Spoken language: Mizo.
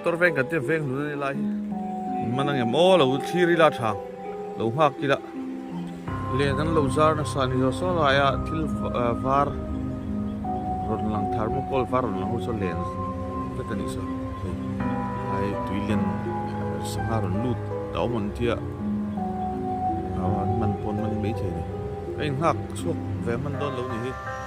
Motor veng kan tia veng hlun a ni lai hi. In man ang em aw lo thlir ila tha lo nghak ila len an lo zar nasa a ni zawh saw laia thil var rawn lang thermocol var rawn lang ho chu len vek a nih saw hei ai tui lian sangha rawn lut a awm an tia an man pawn man mai thei a ni ka in nghak chhuak ve hman dawn lo ni hi.